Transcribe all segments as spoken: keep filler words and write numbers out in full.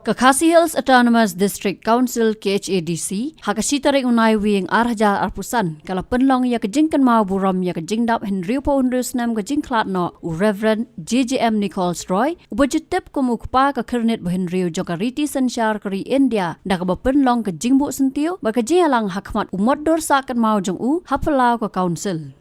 Ka Khasi Hills Autonomous District Council, K H A D C, ha ka shi tarik u Naiwieng ar hajar arphew san, ka la pynlong ïa ka jingkynmaw burom ïa ka jingdap hynriewphew hynriew snem ka jingkhlad noh u Reverend J J M Nichols Roy, uba ju tip kum u kpa ka khyrnit ba hynriew jong ka riti synshar ka ri India, da kaba pynlong ka jingbuh syntiew bad ka jingïalang ha khmat u mot dur sah kynmaw jong u ha phyllaw ka Council.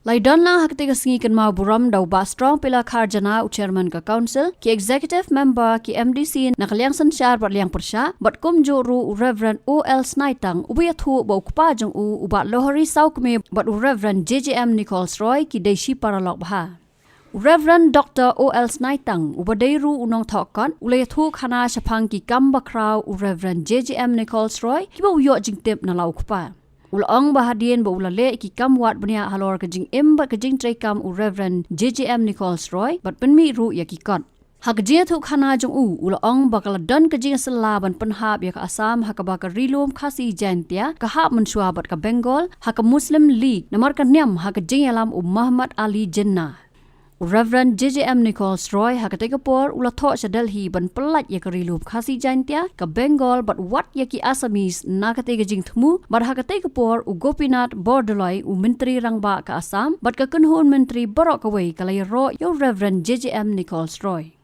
La ïadon lang ha katei ka sngi kynmaw burom da u Bah Strong Pila Kharjana, u Chairman ka Council, ki Executive Member, ki M D C na ka liang synshar bad liang pyrshah, bad kumjuh ruh u Reverend O L Snaitang, uba ïathuh ba u kpa jong u, u Bah Lohari Sawkmie, bad u Reverend J J M Nichols Roy, ki dei shi paralok bha. U Reverend Doctor O L Snaitang, uba dei ruh u nongthoh kot, u la ïathuh khana shaphang ki kam bakhraw u Reverend J J M Nichols Roy, kiba u ïoh jingtip na la u kpa. U la ong ba hadien ba u la leh ki kam wad bniah halor ka jingim bad ka jingtreikam u Reverend J J M Nichols Roy, bad pynmih ruh ïa ki kot. Ha ka jingïathuh khana jong u, u la ong ba ka la don ka jingïasylla ban pynhap ïa ka Assam ha kaba ka Ri Lum Khasi Jaintia ka hap mynshuwa bad ka Bengal ha ka Muslim League, namar ka niam ha ka jingïalam u Muhammad Ali Jinnah. U Reverend J J M Nichols Roy ha katei ka por u la thoh sha Delhi ban pyllait ïa ka Ri Lum Khasi Jaintia, ka Bengal bad wat ïa ki Assamese na katei ka jingthmu, bad ha katei ka por u Gopinath Bordoloi, u Myntri Rangbah ka Assam, bad ka kynhun myntri baroh kawei ka la ïaroh ïa u Reverend J J M Nichols Roy.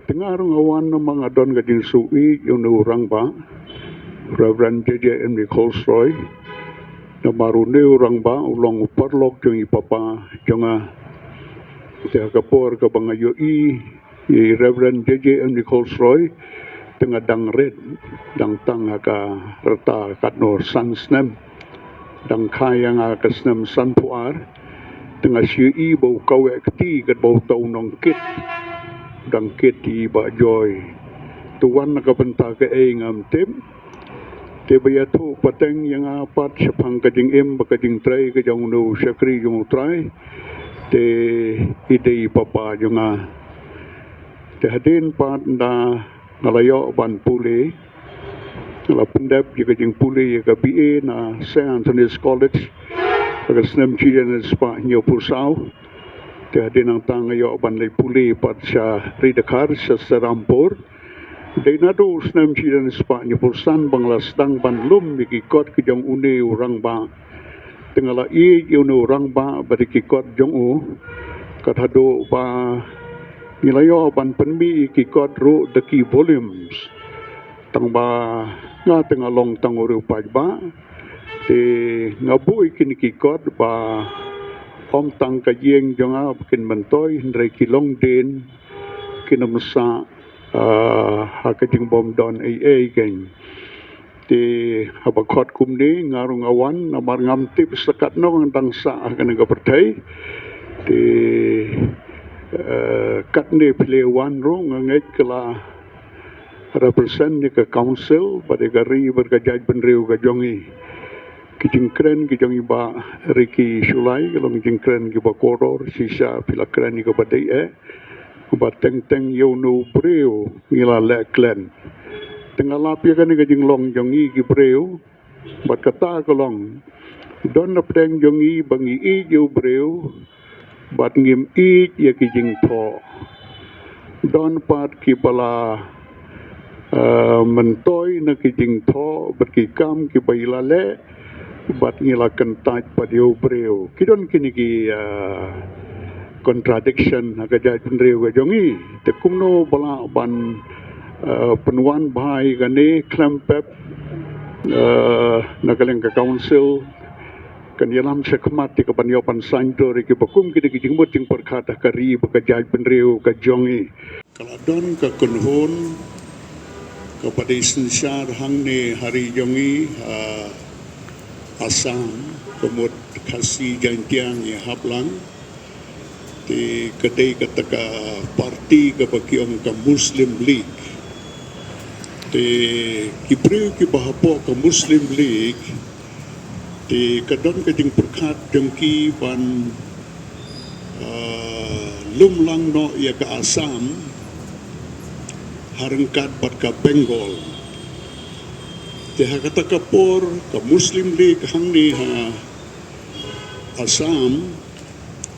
Te nga ruh nga wan namar nga don ka jingsngewsih ïa une u rangbah, Reverend J J M Nichols Roy. Namar une u rangbah u long u paralok jong i papa jong nga. Te ha ka por kaba nga ïohi ïa i Reverend J J M Nichols Roy, te nga dang rit, dang tang ha ka rta katno san snem. Dang kha ïa nga ka snem sanphew ar, te nga shu ïohi ba u kaweh kti katba uta u nongkit. Dang kit ïa i Bah Joy. Te wan na ka bynta kaei ngam tip. Te ba ïathuh pateng ïa nga pat shaphang ka jingim bad ka jingtrei ka jong une u shakri jong U Trai, te i dei i papa jong nga. Te hadien pat ynda nga la ïoh ban pule, nga la pyndep ïa ka jingpule ïa ka B A na Saint Anthony's College ha ka snem shi hajar spah hynñiewphew saw. Te hadien nangta nga ïoh ban leit pule pat sha Ri Dkhar, sha Serampore. Dei naduh u snem shi hajar spah hynñiewphew san ba nga la sdang ban lum ïa ki kot ki jong une u rangbah. Te nga la ïeit ïa une u rangbah bad ïa ki kot jong u. Kat haduh ba ngi la ïoh ban pynmih ïa ki kot ruh da ki volumes. Tang ba nga te nga long tang u riewpaidbah. Te nga buh ïa kine ki kot ba ym tang ka ïing jong nga ba kin myntoi, hynrei ki longdien kin ym sah, ah, ha ka jingbymdon ei ei kein. Te haba khot kumne nga ruh nga wan, namar ngam tip sa katno ngan dang sah ha kane ka pyrthei. Te, eh, katne phi la wan ruh nga ngeit ka la represent ïa ka Council bad ïa ka ri bad ka jaitbynriew ka jong ngi. Ki jingkren ki jong i Bah Ricky Shullai ki long jingkren kiba kordor, shisha phi la kren ïa kaba dei eh. Ba teng teng ïa uno u briew ngi la leh klet. Te nga lap ïa kane ka jinglong jong ngi ki briew, bad kata ka long, don na pdeng jong ngi ba ngi ïeit ïa u briew bad ngim ïeit ïa ki jingthoh. Don pat kiba la, eh, myntoi na ki jingthoh bad ki kam kiba i la leh, bad ngi la kyntait pat ïa u briew. Ki don kine ki, eh, contradiction ha ka jaitbynriew ka jong ngi. Te kumno ba lah ban, eh, pynwan bha ïa kane khlem pep, eh, na ka liang ka Council kan ïalam shakhmat ïa ka ban ïoh ban saiñdur ïa kiba kum kine ki jingmut jingpyrkhat ha ka ri bad ka jaitbynriew ka jong ngi. Ka la don ka kynhun kaba dei synshar hangne ha ri jong ngi, ha Assam, ka mut Khasi Jaintia ngi hap lang. Te ka dei kata ka party kaba ki ong ka Muslim League. Te ki briew kiba hapoh ka Muslim League, te ka don ka jingpyrkhat jong ki ban, ah, lum lang noh ïa ka Assam ha ryngkat bad ka Bengal. Te ha kata ka por ka Muslim League hangne ha Assam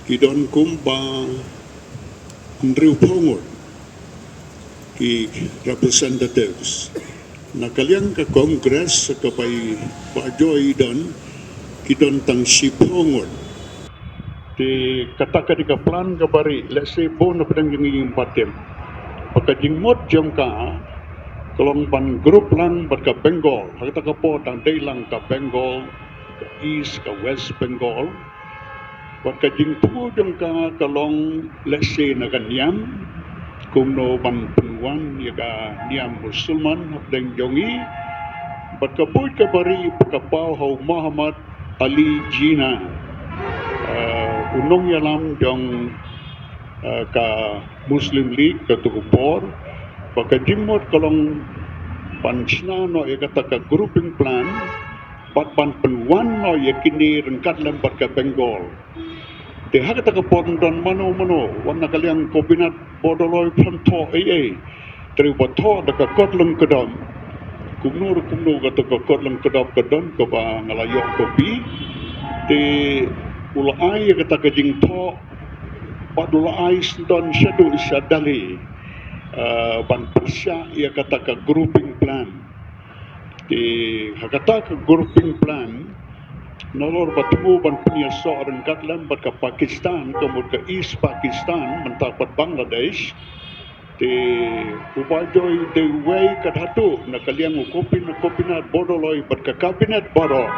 ki don kumba hynriewphew ngut. ki representatives. Na ka liang ka Congress kaba i Bah Joy i don, ki don tang shiphew ngut. Te kata ka dei ka plan kaba rieh, lehse bun na pdeng jong ngi ngim pat tip. Ba ka jingmut jong ka ka long ban group lang bad ka Bengal. Ha kata ka por dang dei lang ka Bengal, ka East, ka West Bengal. Bad ka jingthmu jong ka ka long lehse na ka niam kumno ban pynwan ïa ka niam Musulman hapdeng jong ngi. Bad ka buit kaba rieh ka paw ha u Muhammad Ali Jinnah, uh, u nongïalam jong, uh, ka Muslim League kato ka por. Ba ka jingmut ka long ban shna noh ïa kata ka grouping plan bad ban pynwan noh ïa kine ryngkat lem bad ka Bengal. Te ha kata ka por ym don mano mano wat na ka liang cabinet baroh loi phan thoh ei ei. Te u ba thoh da ka kot lyngkdop. Kumno re kumno kata ka kot lyngkdop ka don kaba nga la ïoh copy. Te u la ai ïa kata ka jingthoh bad u la ai sdang shaduh sha Delhi, eh, ban pyrshah ïa kata ka grouping plan. Te ha kata ka grouping plan, nalor ba thmu ban pynïasoh ryngkat lem bad ka Pakistan, ka mut ka East Pakistan, mynta pat Bangladesh. Te u Bah Joy u dei uwei kat haduh na ka liang u cabinet, cabinet baroh loi bad ka cabinet baroh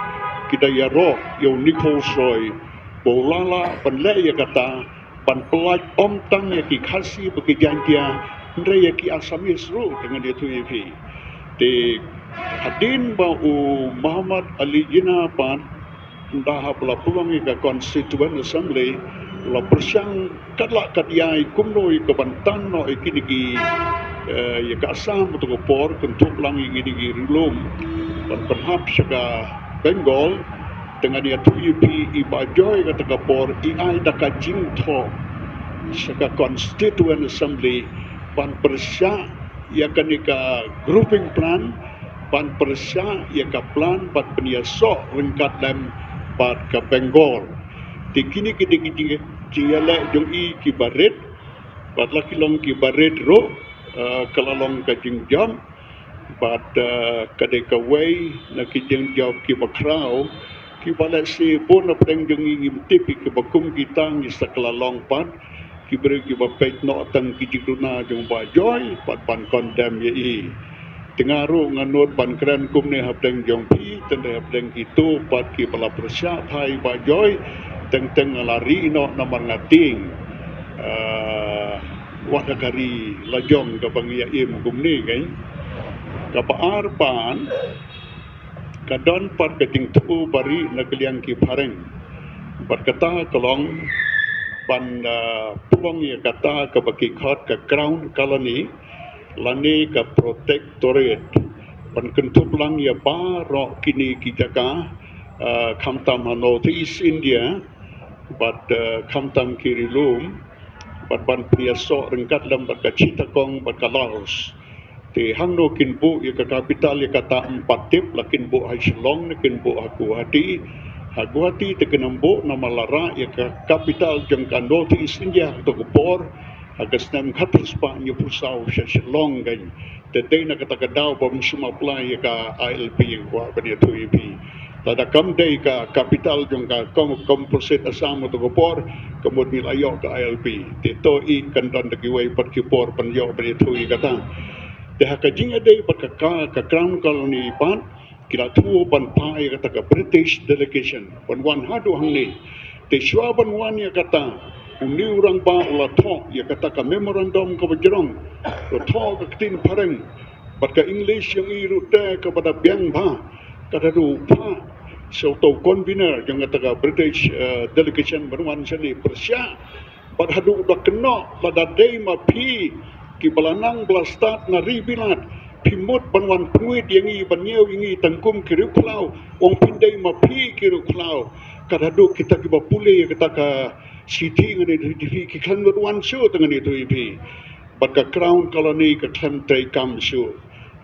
ki da ïaroh ïa u Nichols Roy ba u la lah ban leh ïa kata, ban pyllait ym tang ïa ki Khasi bad ki Jaintia, hynrei ïa ki Assamese ruh, te ngan ïathuh ïa phi. Te hadien ba u Muhammad Ali Jinnah pat, ynda haba la pynlong ïa ka Constituent Assembly, la pyrshang katba lah katba ïai kumno ïa ka ban tan noh ïa kine ki, eh, ïa ka Assam kato ka por, kynthup lang ïa kine ki ri lum ban pynhap sha ka Bengal. Te ngan ïathuh ïa phi, i Bah Joy kata ka por i ai da ka jingthoh sha ka Constituent Assembly ban pyrshah ïa kane ka grouping plan, ban pyrshah ïa ka plan ban pynïasoh ryngkat lem bad ka Bengal. Te kine ki dei ki jing, jingïaleh jong i kiba rit, bad la ki long kiba rit ruh, eh, ka la long ka jingjop. Bad, eh, ka dei kawei na ki jingjop kiba khraw, kiba lehse bun na pdeng jong ngi ngim tip ïa kiba kum kita, ngi sa ka la long pat ki briew kiba peit noh tang ki jingduna jong Bah Joy bad ban condemn ïa i. Te nga ruh nga nud ban kren kumne hapdeng jong phi, tang dei hapdeng kito pat kiba la pyrshah phai Bah Joy, teng teng nga la ri noh namar nga tieng, eh, wat ha ka ri la jong kaba ngi ïa im kumne kein. Kaba ar pat, ka don pat ka jingthmu ba rieh na ka liang ki phareng. Bad kata ka long ban, ah, pynlong ïa kata kaba ki khot ka Crown Colony lane ka Protectorate, ban kynthup lang ïa baroh kine ki jaka, ah, khamtam ha North East India bad, ah, khamtam ki ri lum, bad ban pynïasoh ryngkat lem bad ka Chittagong bad ka Laos. Te hangno kin buh ïa ka capital ïa kata ym pat tip, la kin buh ha Shillong ne kin buh ha Guwahati. Ha Guwahati te kin ym buh namar la rah ïa ka capital jong ka North East India ha kato ka por, ha ka snem khatphewspah hynñiewphew saw sha Shillong kein. Te dei na kata ka daw ba ym shym apply ïa ka I L P, ïa nga kwah ban ïathuh ïa phi. Lada kam dei ka capital jong ka Com-, Composite Assam ha kato ka por, ka mut ngi la ïoh ka I L P. Te to i kan don da kiwei pat ki por ban ïoh ban ïathuh ïa kata. Te ha ka jingïadei bad ka, ka, ka Crown Colony pat, ki la thmu ban phah ïa kata ka British delegation ban wan haduh hangne. Te shuwa ban wan ïa kata, une u rangbah u la thoh ïa kata ka memorandum kaba jrong, u la thoh ka ktien phareng bad ka English jong i ruh te kaba da biang bha. Kat haduh u phah sha uto u convener jong kata ka British, eh, delegation ban wan shane pyrshah. Bad haduh u da kynnoh, lada dei ma phi kiba la nang ba la stad na ri bilat, phi mut ban wan pynwit ïa ngi, ban ñiew ïa ngi tang kum ki riewkhlaw, u ong phin dei ma phi ki riewkhlaw. Kat haduh kita kiba pule ïa kata ka shithi ngan ïathuh ïa phi, ki khlem nud wan shuh, te ngan ïathuh ïa phi. Bad ka Crown Colony ka khlem treikam shuh.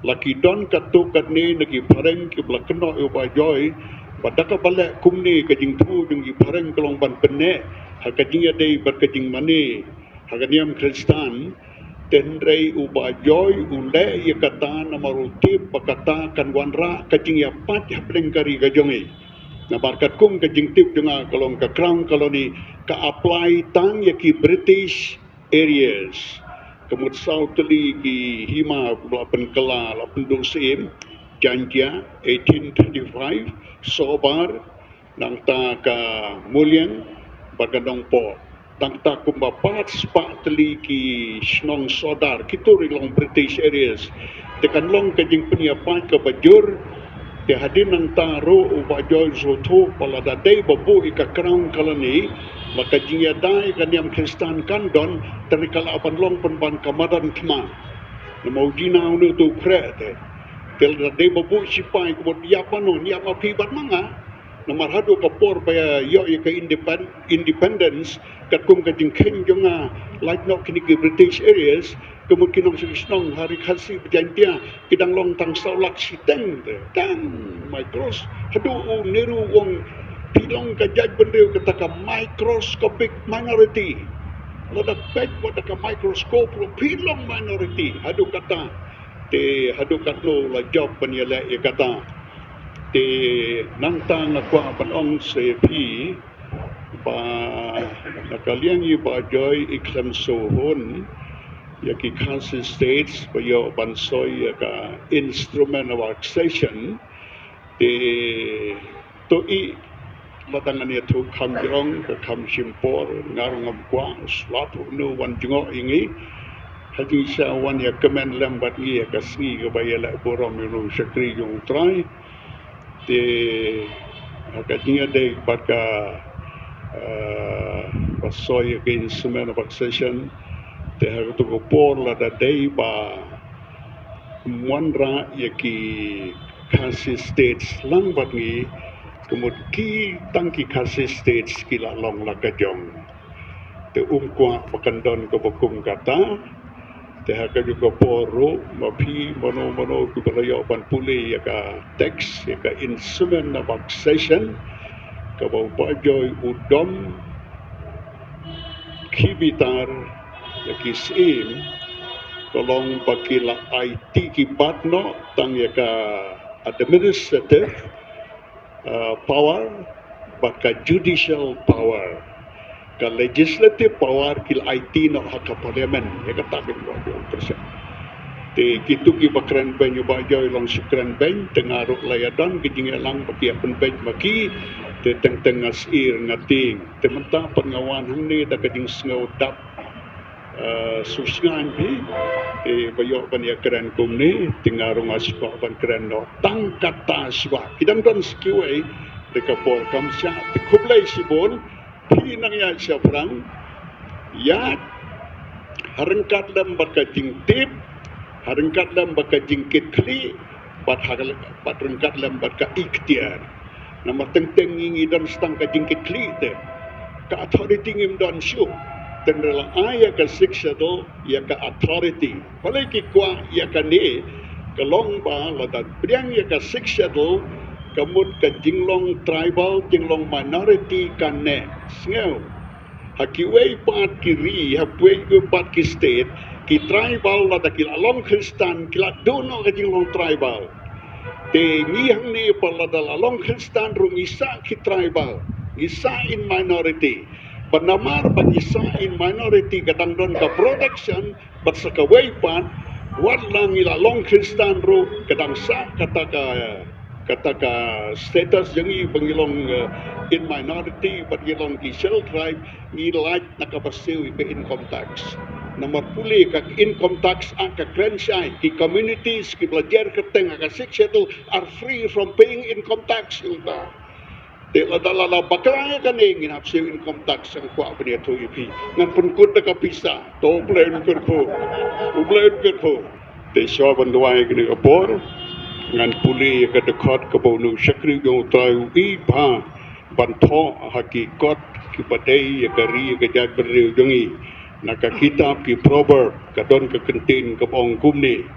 La ki don katto katne na ki phareng kiba la kynnoh ïa u Bah Joy ba da kaba leh kumne, ka jingthmu jong ki phareng ka long ban pynneh ha ka jingïadei bad ka jingmane ha ka niam Khristan. Hynrei u Bah Joy u leh ïa kata namar u tip ba kata kan wanrah ka jingïapait hapdeng ka ri ka jong i. Namar katkum ka jingtip jong nga ka long ka Crown Colony ka apply tang ïa ki British areas. Ka mut saw tylli ki hima ba la pynkylla, la pynduh syiem, Jaintia, eighteen thirty-five, Sohbar, nangta ka Muliang bad ka Nongpoh. Nangta kumba pat spah tylli ki shnong sordar, kito ruh long British areas. Te kan long ka jingpynïapait kaba jur. Te hadien nangta ruh u Bah Joy u sngewthuh ba lada dei ba buh ïa ka Crown Colony, la ka jingïada ïa ka niam Khristan kan don, te ka lah ban long pynban ka madan thma. Namar u jingïaid une uto u khreh te. Te lada dei ba buh shipai ka mut ïa pano, ïa ma phi bad ma nga. Namar haduh ka por ba ïoh ïa ka independ-, independence, katkum ka jingkheiñ jong nga, lait noh kine ki British areas, ka mut ki nongshong shnong ha Ri Khasi bad Jaintia, ki dang long tang saw lak shiteng te. Tang micros, haduh u Nehru u ong, phi long ka jaitbynriew kata ka microscopic minority. Lada peit wat da ka microscope ruh phi long minority, haduh kata. Te haduh katno la jop ban ïaleh ïa kata. Te nangta nga kwah ban ong sa ïa phi ba na ka liang i Bah Joy i khlem sngewhun ïa ki Khasi States ba ïoh ban soi ïa ka Instrument of Accession. Te to i lada ngan ïathuh kham jrong ka kham shim por, nga ruh ngam kwah, shuwa uno wan jngoh ïa ngi. Ha jingshisha wan ïa kmen lem bad ngi ha ka sngi kaba ïaleh burom ïa u nongshakri jong U Trai. Te ha ka jingïadei bad ka, eh, ba soi ïa ka Instrument of Accession. Te ha kato ka por lada dei ba wanrah ïa ki Khasi States lang bad ngi, ka mut ki tang ki Khasi States ki la long la ka jong. Te um kwah ba kan don kaba kum kata. Te ha kajuh ka por ruh ma phi mano mano kiba la ïoh ban pule ïa ka text, ïa ka Instrument of Accession, kaba u Bah Joy u dom ki bitar ïa ki syiem, ka long ba ki la aiti ki bat noh tang ïa ka administrative, uh, power bad ka judicial power. Ka legislative power ki la aiti noh ha ka parliament, ïa kata ka jingkren. Te kito kiba kren beiñ, u Bah Joy long shu kren beiñ, te nga ruh la ïa don ka jingïalang ba ki ïa pynbeit ma ki. Te teng teng nga sir nga tieng. Te mynta pat nga wan hangne da ka jingsngew dap, eh, sushngaiñ phi. Te ba ïoh ban ïa kren kumne, te nga ruh nga shu kwah ban kren noh tang kata shuwa. Ki dang don sa kiwei, te ka por kam shah, te khublei shibun. Phi nang ïaid shaphrang, ïaid ha ryngkat lem bad ka jingtip, ha ryngkat lem bad ka jingkitkhlieh, bad ha, bad ryngkat lem bad ka iktiar. Namar teng teng ngi ngi don sa tang ka jingkitkhlieh te. Ka authority ngim don shuh. Teng re la ai ïa ka Sixth Schedule ïa ka authority. Balei ki kwah ïa kane? Ka long ba lada pdiang ïa ka Sixth Schedule, ka mut ka jinglong tribal, jinglong minority kan neh. Sngew. Ha kiwei pat ki ri, ha kiwei pat ki state, ki tribal lada ki la long Khristan, ki la duh noh ka jinglong tribal. Te ngi hangne pat lada la long Khristan ruh ngi sah ki tribal, ngi sah in minority. Bad namar ba ngi sah in minority ka dang don ka protection, bad sa kawei pat, wat la ngi la long Khristan ruh, ka dang sah kata ka, kata ka status jong ngi ba ngi long, eh, in minority, bad ngi long ki Scheduled Tribe, ngi lait na kaba siew ïa ka income tax. Namar pule ka Income Tax Act ka kren shai, ki communities kiba la jer kyrteng ha ka Sixth Schedule are free from paying income tax, ong ta. Te lada la la bakla ïa kane ngin hap siew income tax, nga kwah ban ïathuh ïa phi. Ngan pynkut da ka pisa. To U Blei un kyrkhu. U Blei un kyrkhu. Te shuwa ban duwai kane ka por, ngan pule ïa ka dkhot kaba u nongshakri jong U Trai u ai bha ban thoh ha ki kot kiba dei ïa ka ri ïa ka jaitbynriew jong ngi. Na ka kitab ki Proverb ka don ka kyntien kaba ong kumne: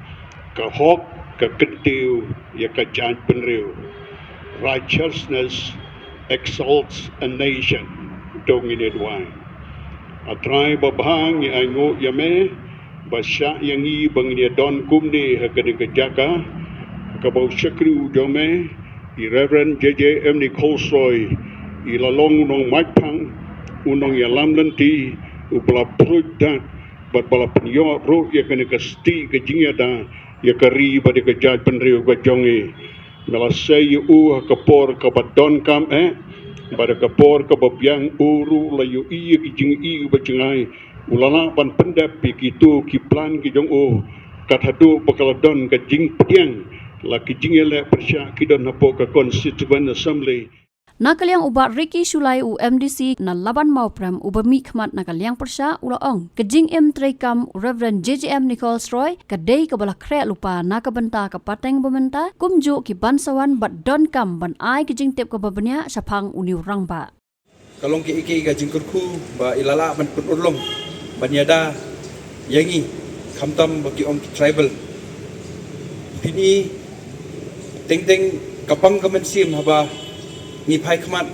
Ka hok ka kyntiew ïa ka jaitbynriew. Righteousness exalts a nation. To ngin ïa duwai. A Trai babha, ngi ainguh ïa me Ba shah ïa ngi ba ngin ïa don kumne ha kane ka jaka, kaba u shakri u jong me, i Reverend J J M Nichols Roy, i la long u nongmait phang, u nongïalam lynti, u ba la pruid dak, bad ba la pynïoh ruh ïa kane ka stieh ka jingïada ïa ka ri bad ïa ka jaitbynriew ka jong ngi. Me la sei ïa u ha ka por kaba donkam eh, bad ha ka por kaba biang u ruh la ïohi ïa ki jingïohi ba jngai, u la lah ban pyndep ïa kito ki plan ki jong u. Kat haduh ba ka la don ka jingpdiang la ki jingïaleh pyrshah ki don hapoh ka Constituent Assembly. Na ka liang u Bah Ricky Shullai u M D C na Laban Mawprem uba mihkhmat na ka liang pyrshah u la ong ka jingim treikam u Reverend J J M Nichols Roy ka dei kaba la khreh lypa na ka bynta ka pateng ba mynta kumjuh ki ban sa wan bad donkam ban ai ka jingtip kaba bniah shaphang une u rangbah. Ka long kaei kaei ka jingkyrkhu ba i la lah ban pynurlong ban ïada ïa ngi khamtam ba ki ong ki tribal. Phin i teng teng ka pang ka mynsiem haba ngi phai khmat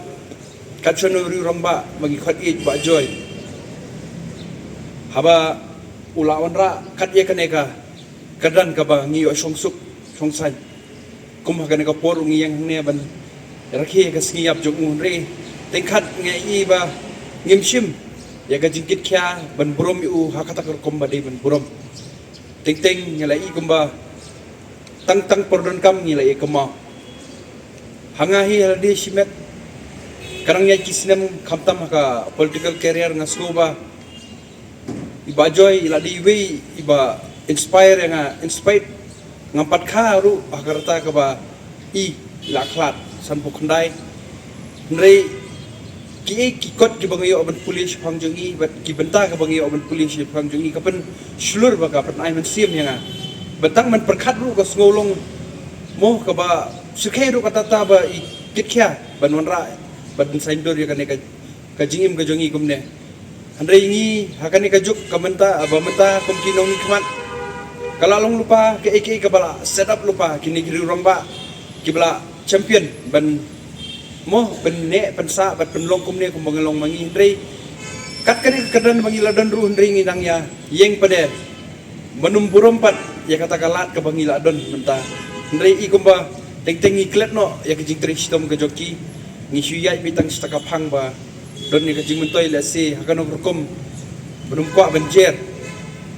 kat sha une u rangbah ba ngi khot ïeit Bah Joy. Haba u la wanrah kat ïa kane ka kyrdan kaba ngi ïoh shongsuk shongsaiñ. Kum ha kane ka por u ngi ïeng hangne ban rakhe ka sngi ïap jong u, hynrei teng khat nga i ba ngim shim ïa ka jingkitkhia ban burom ïa u ha kata ka rukom ba dei ban burom. Teng teng ngi la i kumba tang tang por donkam ngi la i kumba ha nga hi ha lade shimet ka dang ïaid ki snem khamtam ha ka political career, nga sngew ba i Bah Joy i la dei iwei iba inspire ïa nga, inspired. Ngam pat kha ruh ha ka rta kaba i la khlad sanphew khyndai. Hynrei kiei ki kot kiba nga ïoh ban pule shaphang jong i bad ki bynta kaba nga ïoh ban pule shaphang jong i ka pynshlur bad ka pynai mynsiem ïa nga. Bad tang ban pyrkhat ruh ka sngew long mo kaba syrkhei ruh kata kata ba i kitkhia ban wanrah bad ban saiñdur ïa kane ka, ka jingim ka jong i kumne. Hynrei ngi ha kane ka juk ka mynta, ba mynta kum ki nongmihkhmat ka la long lypa kaei kaei kaba la set up lypa kine ki riew rangbah kiba la champion ban mo pynneh pynsah bad pynlong kumne kumba ngi long ma ngi, hynrei kat kane ka kyrdan ba ngi la don ruh hynrei ngi dang ïa ïeng pat de ban ym burom pat ïa kata ka lad kaba ngi la don mynta. Hynrei i kumba teng teng ngi klet noh ïa ka jingtrei shitom ka jong ki, ngi shu ïaid beit tang shata ka phang ba don ïa ka jingmyntoi lehse ha kano ka rukom ban ym kwah ban jer.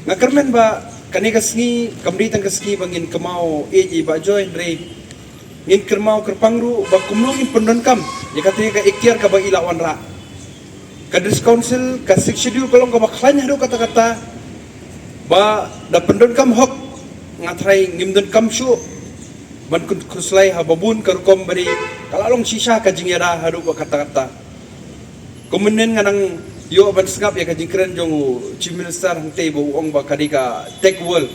Nga kyrmen ba kane ka sngi kam dei tang ka sngi ba ngin kynmaw ïeit ïa i Bah Joy, hynrei ngin kynmaw kyrpang ruh ba kumno ngin pyndonkam ïa kata ka ikhtiar kaba i la wanrah. Ka District Council, ka Sixth Schedule ka long kaba khlaiñ haduh katta katta ba da pyndonkam hok. Nga tharai ngim donkam shuh ban khuslai ha ba bun ka rukom ba dei ka la long shisha ka jingïada haduh ba katta katta. Kum mynnin nga nang ïoh ban sngap ïa ka jingkren jong u Chief Minister hangtei ba u ong ba ka dei ka tech world.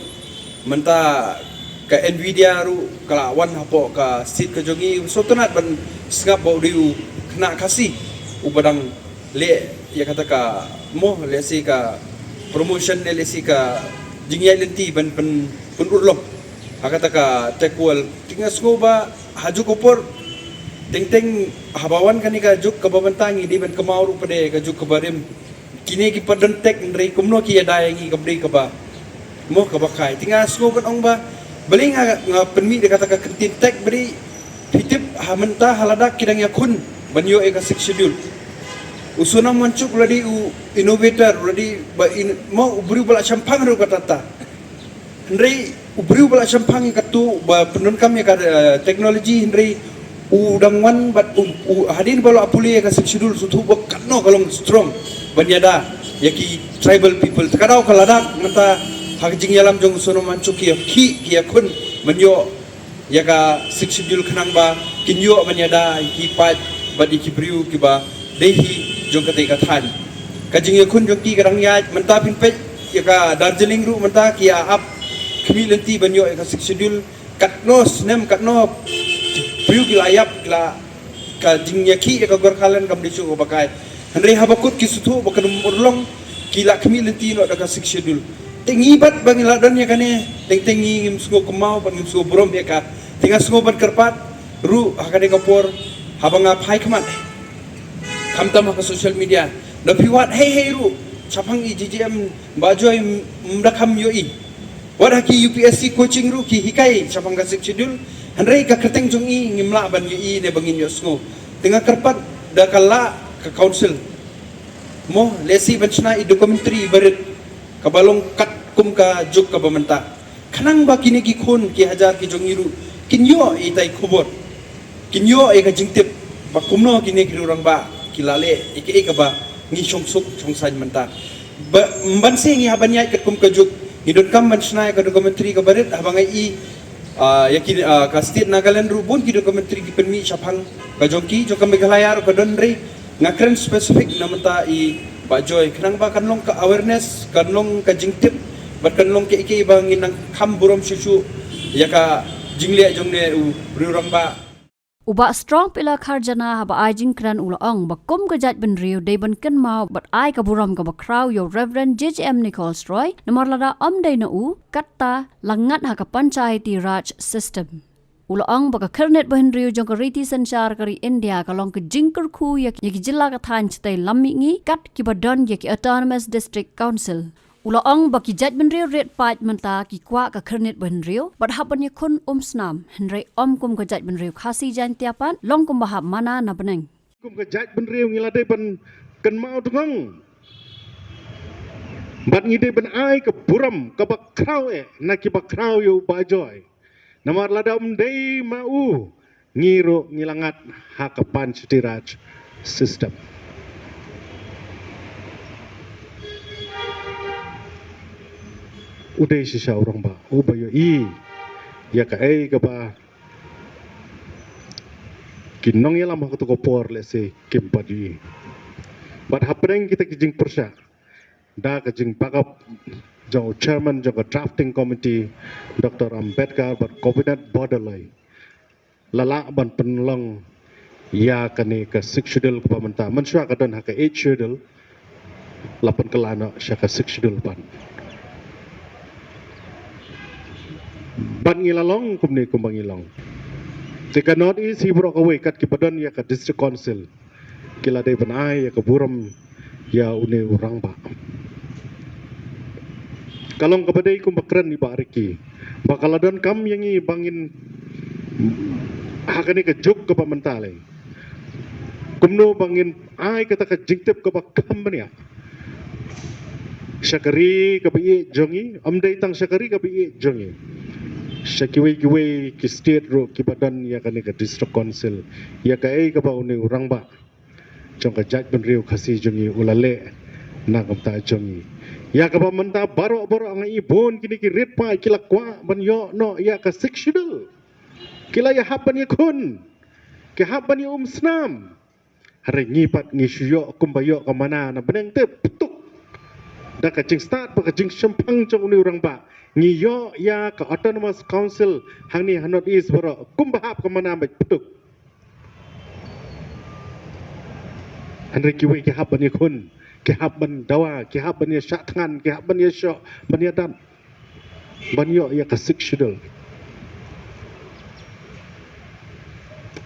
Mynta ka Nvidia ruh ka la wan hapoh ka seat ka jong i, sngewtynnat ban sngap ba u dei u khynnah Khasi uba dang leh ïa kata ka mo, lehse ka promotion ne lehse ka jingïaid lynti ban pyn, pynurlong ha kata ka tech world. Te nga sngew ba ha juk ka por teng teng haba wan kane ka juk kaba mynta ngi dei ban kynmaw ruh pat de ka juk kaba rim. Kine ki pat don tech, hynrei kumno ki ïada ïa ngi kam dei kaba mo kaba kai. Te nga sngew ban ong ba balei nga, nga pynmih da kata ka kyntien tech ba dei phi tip ha mynta ha Ladakh ki dang ïakhun ban ïoh ïa ka Sixth Schedule. U Sonam Wangchuk u la dei u innovator, u la dei ba in, mo u briew ba la shemphang ruh kata kata. Hynrei u briew ba la shemphang ïa kato ba pyndonkam ïa ka, eh, technology, hynrei u dang wan bad u, u hadien ba la pule ïa ka Sixth Schedule sngewthuh ba katno ka long strong ban ïada ïa ki tribal people. Te ka daw ka Ladakh mynta ha ka jingïalam jong u Sonam Wangchuk ki ïa khih, ki ïakhun ban ïoh ïa ka Sixth Schedule khnang ba kin ïoh ban ïada ïa ki paid bad ïa ki briew kiba dei hi jong katei ka thaiñ. Ka jingïakhun jong ki ka dang ïaid, mynta phin peit ïa ka Darjeeling ruh mynta ki ïa ap khmih lynti ban ïoh ïa ka Sixth Schedule. Katno snem, katno briew ki la ïap, ki la, ka jingïakhih ïa ka Gorkhaland kam dei shuh kaba kai. Hynrei haba kut ki sngewthuh ba kan ym urlong, ki la khmih lynti noh da ka Sixth Schedule. Te ngi pat ba ngi la don ïa kane, teng teng ngi ngim sngew kynmaw bad ngim sngew burom ïa ka. Te nga sngew ban kyrpad ruh ha kane ka por haba nga phai khmat, khamtam ha ka social media, da phi wad hei hei ruh Shaphang i J J M Bah Joy, m-, mdakam ïohi. Wat ha ki U P S C coaching ruh ki hikai shaphang ka Sixth Schedule. Hynrei ka kyrteng jong i ngim lah ban ïohi ne ba ngin ïohsngew. Te nga kyrpad da ka lah ka council, mo, lehse ban shna i documentary barit kaba long katkum ka juk kaba mynta. Khnang ba kine ki khun ki hajar ki jong ngi ruh kin ïoh ïa itai khubor, kin ïoh ïa ka jingtip ba kumno kine ki rangbah ki la leh ïa kaei kaba ngi shong suk shong saiñ mynta. Ba, ban se ngi hap ban ïaid katkum ka juk, ngi donkam ban shna ïa ka documentary kaba rit. Haba nga i, ah, ïa ki, ah, ka state Nagaland ruh bun ki documentary ki pynmih shaphang ka jong ki, jong ka Meghalaya ruh ka don re. Nga kren specific na mynta i Bah Joy, khnang ba kan long ka awareness, kan long ka jingtip, bad kan long kaei kaei ba ngin nang kham burom shuh shuh ïa ka jingleh jong une u riew rangbah. U Bah Strong Pela Kharjana haba ai jingkren u la ong ba kum ka jaitbynriew dei ban kynmaw bad ai ka burom kaba khraw ïa u Reverend J J M Nichols Roy, namar lada ym dei na u, katta la ngat ha ka Panchayati Raj system. U la ong ba ka khyrnit ba hynriew jong ka riti synshar ka ri India ka long ka jingkyrkhu ïa, ïa ki jylla ka thaiñ shatei lam mihngi kat kiba don ïa ki Autonomous District Council. U la ong ba ki jaitbynriew rit paid mynta ki kwah ka khyrnit ba hynriew bad hap ban ïakhun umsnam, hynrei ym kum ka jaitbynriew Khasi Jaiñtia pat, long kumba hap mana na bneng. Kum ka jaitbynriew ngi la dei ban kynmaw tnga bad ngi dei ban ai ka burom kaba khraw eh na kiba khraw ïa u Bah Joy. Namar lada ym dei ma u, ngi ruh ngi la ngat ha ka Panchayati Raj system. U dei shisha u rangbah uba ïohi ïa kaei kaba ki nongïalam ha kato ka por lehse kim pat ïohi. Bad hapdeng kita ki jingpyrshah, da ka jingbackup jong u chairman jong ka drafting committee, Doctor Ambedkar bad cabinet bordaloi, la lah ban pynlong ïa kane ka Sixth Schedule kaba mynta. Mynshuwa ka don ha ka Eighth Schedule, la pynkylla noh sha ka Sixth Schedule pat. Bad ngi la long kumne kumba ngi long. Te ka North East hi baroh kawei kat kiba don ïa ka District Council, ki la dei ban ai ïa ka burom ïa une u rangbah. Ka long kaba dei kumba kren i Bah Ricky ba ka la donkam ïa ngi ba ngin ha kane ka juk kaba mynta lei, kumno ba ngin ai kata ka jingtip kaba kham bniah sha ka ri kaba ïeit jong ngi, ym dei tang sha ka ri kaba ïeit jong ngi, sha kiwei kiwei ki state ruh kiba don ïa kane ka District Council, ïa kaei kaba une u rangbah jong ka jaitbynriew Khasi jong ngi u la leh na ka bynta jong ngi. Ïa kaba mynta baroh baroh nga i bun kine ki rit paid ki la kwah ban ïoh noh ïa ka Sixth Schedule. Ki la ïa hap ban ïakhun, ki hap ban ïa umsnam. Hynrei ngi pat ngi shu ïoh kumba ïoh ka mana na bneng te ptuk. Da ka jingstad bad ka jingshemphang jong une u rangbah, ngi ïoh ïa ka Autonomous Council hangne ha North East baroh kumba hap ka mana bad ptuk. Hynrei kiwei ki hap ban ïakhun, ki hap ban dawa, ki hap ban ïashah thngan, ki hap ban ïashoh, ban ïadap, ban ïoh ïa ka Sixth Schedule.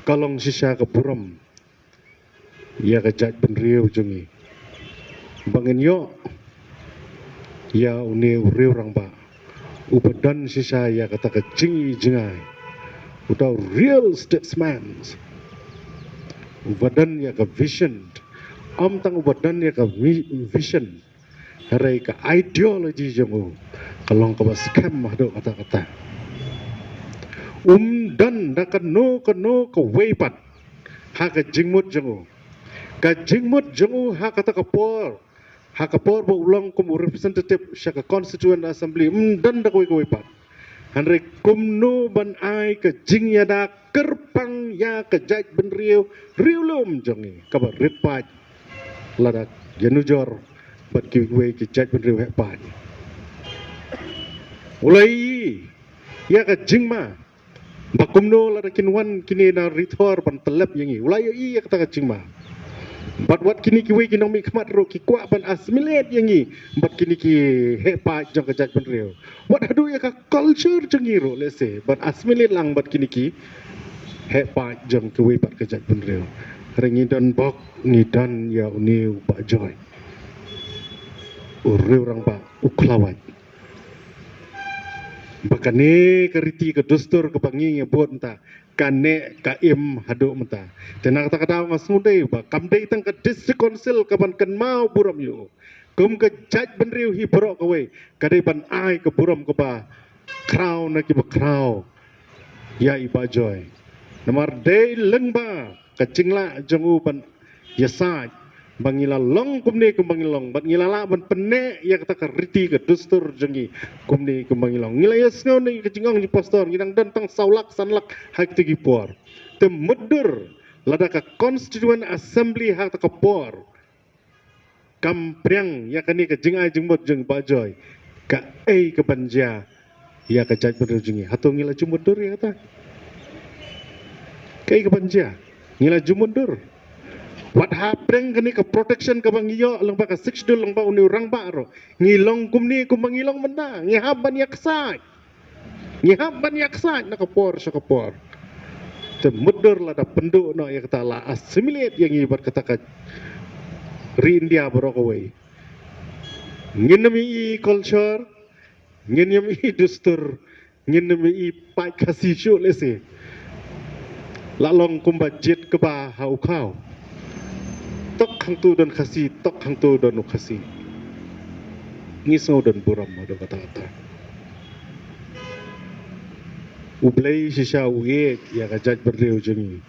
Ka long shisha ka burom ïa ka jaitbynriew jong ngi ba ngin ïoh ïa une u riew rangbah uba don shisha ïa kata ka jingi jingai, uta u real statesman, uba don ïa ka vision. Ym tang uba don ïa ka vi-, vision, hynrei ka ideology jong u ka long kaba skhem haduh katta katta. Um don da kano kano kawei pat ha ka jingmut jong u. Ka jingmut jong u ha kata ka por, ha ka por ba u long kum u representative sha ka Constituent Assembly, um don da kawei kawei pat. Hynrei kumno ban ai ka jingïada kyrpang ïa ka jaitbynriew riewlum jong ngi kaba rit paid, lada ïanujor bad kiwei ki jaitbynriew heh paid. U la ïohi ïa ka jingma ba kumno lada kin wan kine na ri thor ban tyllep ïa ngi. U la ïohi ïa kata ka jingma. Bad wat kine kiwei ki nongmihkhmat ruh ki kwah ban assimilate ïa ngi bad kine ki heh paid jong ka jaitbynriew. Wat haduh ïa ka culture jong ngi ruh lehse ban assimilate lang bad kine ki heh paid jong kiwei pat ka jaitbynriew. Hynrei ngi don bok, ngi don ïa une u Bah Joy. u Rangbah u Khlawait. Ba kane ka riti ka dustur kaba ngi ngi bud mynta, kane ka im haduh mynta. Te na kata ka daw nga sngewdei ba kam dei tang ka District Council kaban kynmaw burom ïa u. Kum ka jaitbynriew hi baroh kawei, ka dei ban ai ka burom kaba khraw na kiba khraw ïa i Bah Joy. Namar dei lyngba ka jinglah jong u ban ïasaid ba ngi la long kumne kumba ngi long, bad ngi la lah ban pynneh ïa kata ka riti ka dustur jong ngi kumne kumba ngi long. Ngi la ïasngew na ka jingong jong pastor, ngi dang don tang saw lak san lak ha kito ki por. Te mutdur lada ka Constituent Assembly ha kata ka por kam pdiang ïa kane ka jingai jingmut jong Bah Joy, kaei kaban jia ïa ka jaitbynriew jong ngi? Hato ngi la ju mutdur ïa kata? Kaei kaban jia? Ngi la ju mutdur. Wat hapdeng kane ka protection kaba ngi ïoh lyngba ka Sixth Schedule, lyngba une u rangbah ruh, ngi long kumne kumba ngi long mynta, ngi hap ban ïaksaid. Ngi hap ban ïaksaid na ka por sha ka por. Te mutdur lada pynduh noh ïa kata, la assimilate ïa ngi bad kata ka ri India baroh kawei. Ngin ym ïohi culture, ngin ym ïohi dustur, ngin ym ïohi paid Khasi shuh lehse. La long kumba jied kba ha u khaw. Tok hangto don Khasi, tok hangto don u Khasi. Ngi sngew don burom haduh katta katta. U Blei shisha u ïeit ïa ka jaitbynriew jong ngi.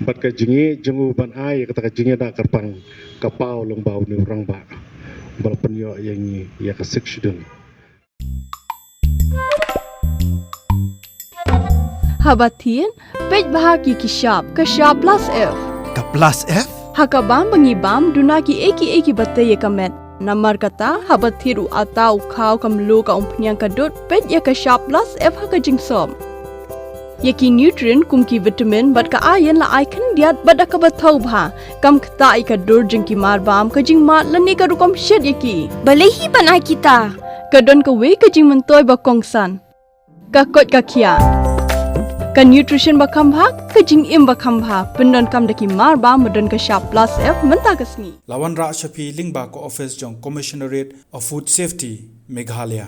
Bad ka jingïeit jong u ban ai ïa kata ka jingïada kyrpang ka paw lyngba une u rangbah ba la pynïoh ïa ngi ïa ka Sixth Schedule. Haba thied, peit bha ha ki shap, ka shap plus F. Ka plus F? Ha ka bam ba ngi bam, duna kiei kiei kiba tei ïa ka met. Namar kata, haba thied u atta, u khaw, ka mluh, ka umphniang, ka dud, peit ïa ka shap plus F ha ka jingsop. Ïa ki nutrient kum ki vitamin bad ka iron la ai khyndiat bad da kaba thaw bha. Kam ktah ïa ka dur jong ki marbam, ka jingmad lane ka rukom shet ïa ki. Balei hi ban ai kita? Ka don kawei ka jingmyntoi ba kongsan. Ka koit ka khiah. Ka nutrition ba kham bha, ka jingim ba kham bha. Pyndonkam da ki marbam ba don ka shap plus F mynta ka sngi. La wanrah sha phi lyngba ka office jong Commissionerate of Food Safety, Meghalaya.